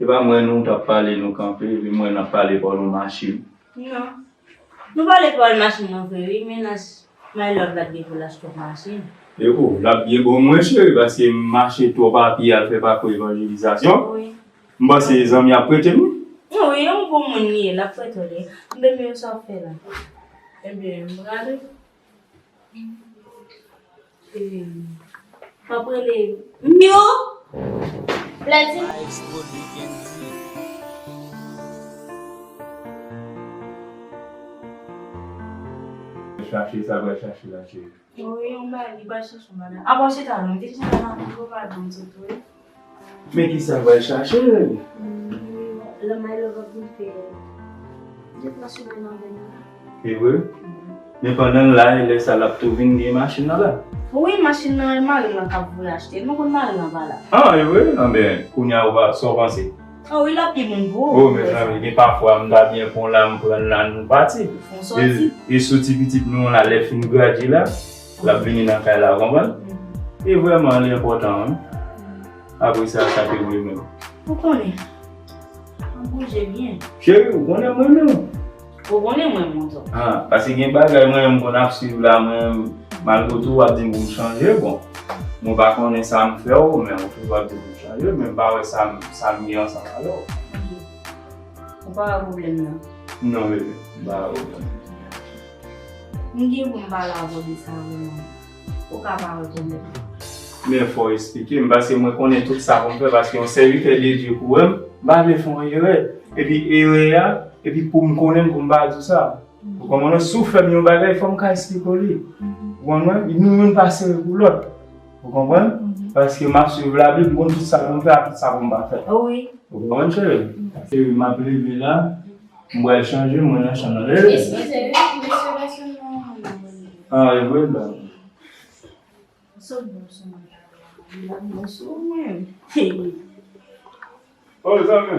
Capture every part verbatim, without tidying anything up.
Se pa mwen nou t ap pale, nou kanpe, epi mwen n ap pale pòl yon machin. Non. Nou pale pòl machin nan vre, wi, men nan My Love la t gen pou l achte yon machin. E o, l ap byen bon mwen, cheri, paske m mache twòp a pye al fè pakou evanjelizasyon. Wi. M panse zanmi ap prete m. Wi, yon bon moun li ye, l ap prete w li. Bebe, sa w fè la? Ebyen, m prale. Ee, m ap rele Mio. Plèti. Chache sa, pral chache la, cheri. Wi, yon bagay, li pral chache yon bagay. Apa w chita la, m te chita la, m te pale, m sot wi. Men kisa w pral chache, bebe? Hmm, la My Love ap vin fè deplasman nan venn nan. E vre? Men pandan l la, e lè sa l ap tou vin gen machin nan la. Wi, machin nan, e mari l lan k ap voye achte. Nou konn mari l lan pa la. Ah, e vre? Anben, kounye a, ou pa, sa w panse? Oh, wi, l ap pi bon pou ou. Oh, mezanmi, gen pafwa, m ta byen pran la, m pran la, nou pati. Fon sòti. E, e soti pitit nou an la, lè fin gradye la, l ap vini nan kay la, w konprann? Mhm. E vrèman, li enpòtan, wi. Apre sa, sa te vre menm. Ou konnen, m bouje byen. Cheri, ou konnen mwen menm. Ou konnen mwen montan. Ah, paske gen bagay mwen menm konn ap swiv la, mwen, malgre tou w ap di m pou m chanje, bon, mwen pa konnen sa m fè w, men ou toujou ap di m pou m chanje, men m pa wè sa m, sa m gen ansanm avè w. Ou pa wè pwoblèm nan? Non, bebe, m pa wè pwoblèm. M gen pou m pale avè w de sa, vrèman. Ou ka pa wè pwoblèm nan. Men fò w esplike m, paske mwen konnen tout sa pou m fè, paske yon sèvitè de Dye kou wè m, m pa vle fè yon erè. Epi erè a, epi pou m konnen l, pou m pa di w sa. Ou konprann mwen? Si w fè m yon bagay, fò m ka esplike w li. Ou konprann mwen? Nou youn pa sere pou lòt. Ou konprann? Mhm. Paske m ap swiv Labib, m konn tout sa pou m fè ak tout sa pou m pa fè. Wi. Ou konprann, cheri? Cheri, m ap leve la, m pral chanje, mwen nan chanm nan. Leve. Eskize, wi, mesye, mesye, non, non, non. Ah, e vre, ba. Sot bon sou mwen, la, mwen sou mwen. Oh, zanmi.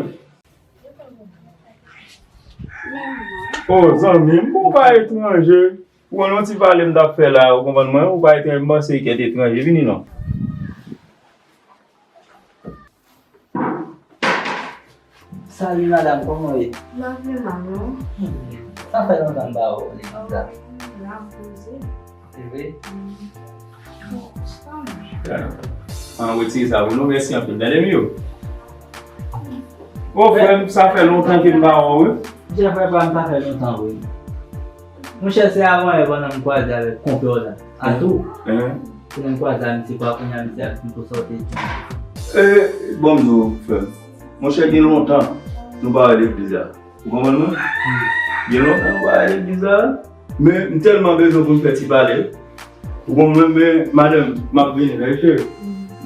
Oh, zanmi, m pa etranje. Ou konn yon ti pale m t ap fè la, ou konprann mwen? Ou pa etranje, m panse kèt etranje, vini non. Salut madame, kòman w ye? M pa vle mal non. Sa fè lontan m pa wè w nan legliz la. La m poze. Se vre? Mm. An, retire sa pou nou, mèsi anpil. Tande m yo. Bon, frè m, sa fè lontan ke m pa wè w, wi. Jè frè pa m, sa fè lontan, wi. Monchè, se avan yè pandan m kwaze avèk konpè w la. Atou. Hein? Kounye a m kwaze a misye, pa kounye a misye ap di m pou sòti. E, bon, m di w, frè m. Monchè, gen lontan nou pa wè legliz la. Ou konprann mwen? Gen lontan nou pa wè legliz la. Men, m tèlman bezwen pou m fè ti pale. Ou konprann mwen, men, madanm, m ap vini, la, cheri.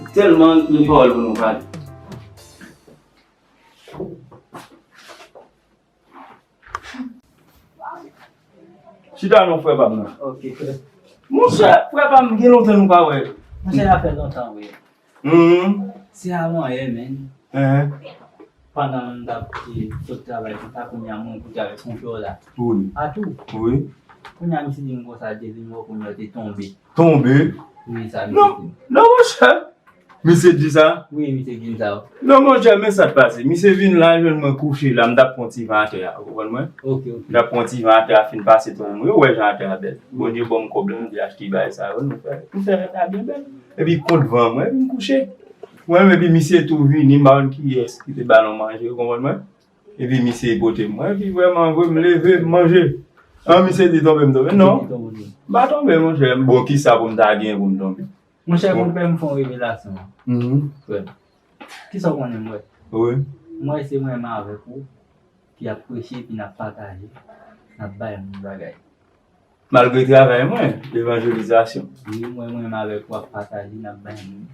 M tèlman gen pawòl pou nou pale. Chita non, frè pa m nan. Ok, frè. Monchè, frè pa m, gen lontan nou pa wè. Monchè, sa fè lontan, wi. Hmm. Se avan yè, menn. Hein. Pandan m t ap, e, sot travay konsa, kounye a mwen koute avèk konpè w la. Wi. Atou. Wi. Kounye a misye di m konsa, Jezi m wè kounye a te tonbe. Tonbe? Wi, sa misye di. Non, non, monchè. Misye di sa? Wi, misye di m sa. Non, monchè, men sa k pase. Misye vin la, jwenn mwen kouche la, m t ap pran ti van atè a, ou konprann mwen? Ok, ok. M t ap pran ti van atè a, fin pase tonbe mwen. Ou wè jan atè a bèl. Bondye ban m kòb la, m di achte bagay sa yo, nou fè. M fè atè a byen bèl. Epi kont van mwen, epi m kouche. Mwen menm, epi misye tou vini, m pa konn kiyès ki te ba l yon manje, ou konprann mwen? Epi misye pote m mwen, epi vrèman vre, m leve, m manje. An, misye di tonbe, m tonbe. Non. M pa tonbe, monchè. Bon, kisa pou m ta genyen pou m tonbe? Monchè, konpè, m fè yon revelasyon. Mhm. Frè m. Kisa w konnen m wè? Wi. M wè se mwen menm avèk ou ki ap preche epi n ap pataje, n ap bay moun bagay. Malgre travay mwen, levanjelizasyon. Wi, mwen, mwen menm avèk ou ap pataje, n ap bay moun.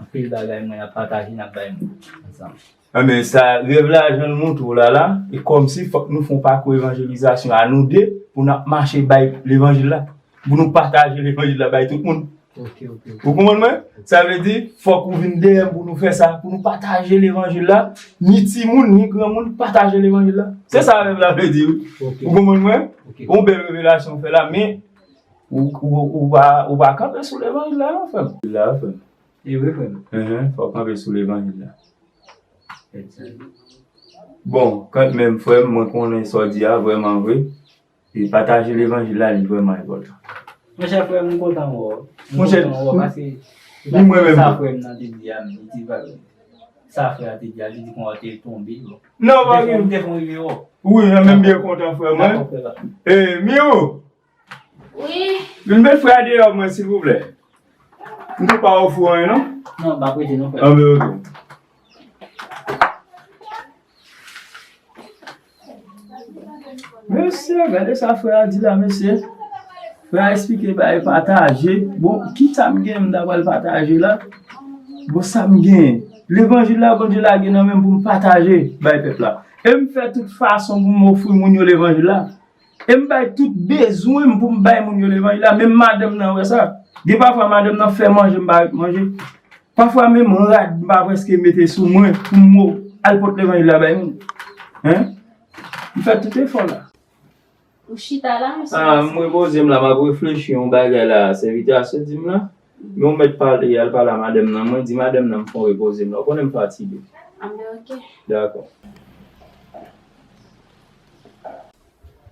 Anpil bagay mwen ap pataje, n ap bay moun ansanm. Enben, sa, rèv la, jan l montre w la, la, e kòmsi fòk nou fè yon pakou evanjelizasyon a nou de pou n ap mache bay levanjil la, pou nou pataje levanjil la bay tout moun. Ok, ok, ok. Ou konprann mwen? Sa vle di, fòk ou vin dèyè m pou nou fè sa, pou nou pataje levanjil la, ni timoun, ni granmoun, pataje levanjil la. Se sa rèv la vle di, wi. Ok. Ou konprann mwen? Ok. Yon bèl revelasyon w fè la, men ou, ou, ou pa, ou pa kanpe sou levanjil la, non, frè m. La, frè m. E vre, frè m. Enhen, fò w kanpe sou levanjil la. Fè sa. Bon, kanmenm, frè m, mwen konnen sa w di a, vrèman vre. E pataje levanjil la, li vrèman enpòtan. Monchè, frè m, m kontan wè w. M Monchè, kontan wè w, paske li mwen menm sa tou. Frè m nan te di a, men, li di pa, sa frè a te di a, li di konsa te tonbe, bon. Non, pa gen. M te fè yon rive wè w. Wi, mwen menm byen kontan, frè mwen. Dakò, frè. E, Miro, Wi. Vin met frè a deyò mwen, silvouplè. M tou pa ofri w anyen, non? Non, m pa prete, non, frè. Anben, oke. Mesye, gade sa frè a di la, mesye. Frè a eksplike bagay pataje. Bon, kisa m gen m ta pral pataje la? Bon, sa m gen. Levanjil la, Bondye lage nan men m pou m pataje bay pèp la. E m fè tout fason pou m ofri moun yo levanjil la. E m bay tout bezwen m pou m bay moun yo levanjil la. Menm madanm nan wè sa. Gen pafwa madanm nan fè manje, m pa ret manje. Pafwa menm rad m pa prèske mete sou mwen pou m al pot levanjil la bay moun. Hein? M fè tout efò la. Ou chita la, mesye? Ah, m repoze m la, m ap reflechi yon bagay la, sèvitè a sot di m la. Men ou mèt pale, al pale a madanm nan, mwen di madanm nan m fon repoze m la. Ou konnen m fatige. Anben, oke. Dakò.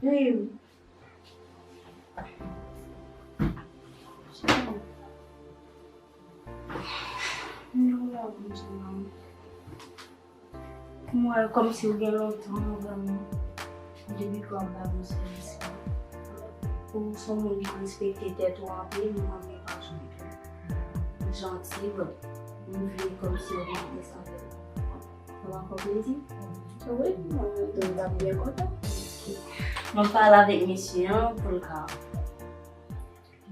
Wi. Pou mwen, kòmsi w gen lontan, vrèman, depi ke w ap bay bon sèvis la. Ou se yon moun ki respekte tèt ou anpil, mwen menm pa janm janti, bon, m vle kòmsi w gen sa fè. Sa va fè w plezi? Wi, mwen menm tou, m t ap byen kontan. Mwen pale avèk mesye an pou l ka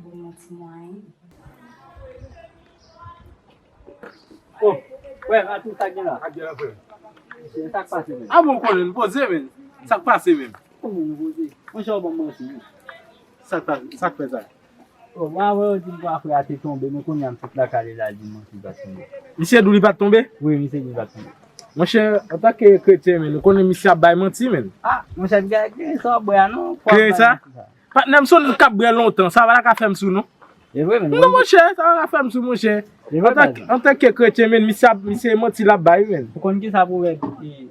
ban mwen ti mwayen. Oh, frè, a tout sa k gen la. Sa k gen la, frè? Mesye, sa k pase, menm? A bon, konnen, nou poze, menm. Sa k pase, menm? Kòman nou poze? Monchè, w ban m manti, wi. Sa k pa-, sa k fè sa? Oh, mwen wè yo di m bwa frè a te tonbe, men kounye a m sot lakay li la, li di m manti, li pa t tonbe. Misye di w li pa t tonbe? Wi, misye di li pa t tonbe. Monchè, antanke kretyen, men, nou konnen misye ap bay manti, men. Ah, monchè, piga kleren sa w bwè a, non? Kleren sa? Patnè m, se w k ap bwè lontan, sa pa ka fè m sou, non. E vre, men. Non, monchè, sa pa ka fè m sou, monchè. E vre, antanke, antanke kretyen, men, misye ap, misye manti l ap bay, men. Ou konn ki sa pwovèb, e,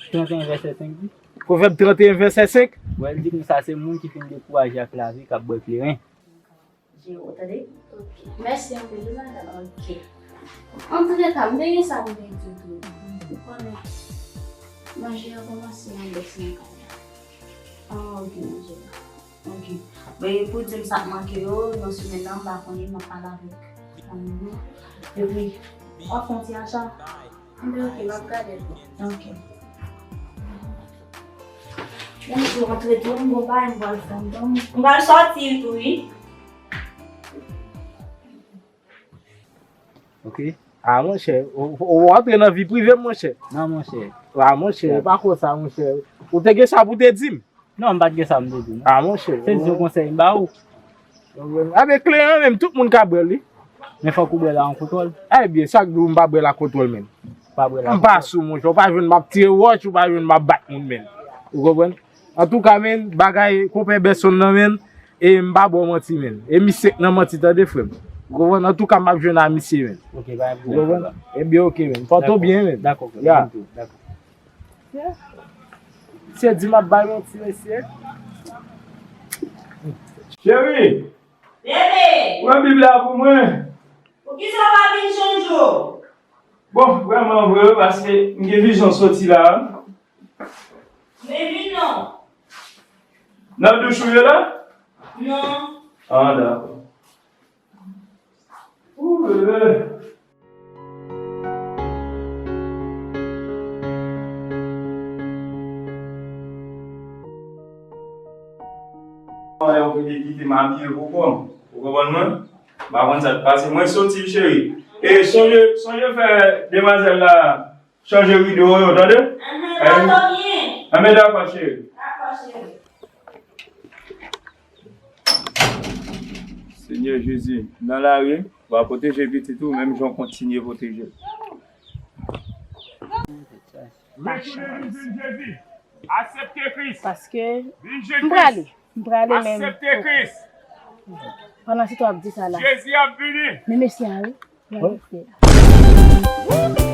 trant e en vèsè senk di? Pwovèb trant e en vèsè senk? Wè, l di konsa, se moun ki fin dekouraje ak lavi k ap bwè kleren. Ou tande? Ok. Mèsi anpil, wi, madanm. Ok. Antouleka, m te gen sa pou m te di w tou. Ou konnen, manje a kòmanse an bès nan kay la. Ah, ok, manje a. Ok. Men pou di m sa k manke yo, nan semèn nan, m pa konnen, m ap pale avèk fanmi yo. Epi, w ap fè yon ti acha. Anben, ok, m ap gade l. Ok. Lè m tou rantre tou, m gon bagay m pral fè m, m pral sòti tou, wi. Ok. Ah, monchè, ou, ou rantre nan vi prive m, monchè. Non, monchè. Ah, monchè, e pa konsa, monchè. Ou te gen sa pou te di m? Non, m pa t gen sa m te di, non. Ah, monchè. Se ti yon konsèy m ba ou. Enben, kleren menm, tout moun ka bwè l, wi. Men fòk ou bwè l ak yon kontwòl. Ebyen, sa k di w m pa bwè l ak kontwòl, menm? Pa bwè l ak kontwòl. M pa sou, monchè. Ou pa jwenn m ap tire wòch, ou pa jwenn m ap bat moun, menm. Ou konprann? Antouka, menm, bagay konpè Bèsonn nan, menm, e m pa ba w manti, menm. E misye k nan manti, tande, frè m. Ou konprann? Antouka, m ap jwenn a misye, menm. Ok, pa gen pwoblèm. Ou konprann? Ebyen, ok, menm. Pòte w byen, menm. Dakò, frè m. Ya. Dakò. Mesye di m ap bay manti, mesye. Cheri! Bebe! Pran Bib la pou mwen. Poukisa w pa vin chanje w? Bon, vrèman vre, paske m gen vizyon soti la. Men vin non. Nan douch ou ye la? Non. Ah, dakò. Ooh, bebe. Yo vle kite m abiye pou kò m. Ou konprann mwen? M pa konn sa k pase. Mwen soti, cheri. E sonje, sonje fè demwazèl la chanje rido yo, tande? Ahan, dakò, byen. Anben, dakò, cheri. Dakò, cheri. Senyè Jezi, nan lari, w a pwoteje pitit ou, menm jan w kontinye pwoteje l. Vin Jezi. Aksepte Kris. Paske vin Jezi. M prale. M prale menm. Aksepte Kris. Pandan se w ap di sa la. Jezi ap vini. Men mesye a, wi. L ap vini.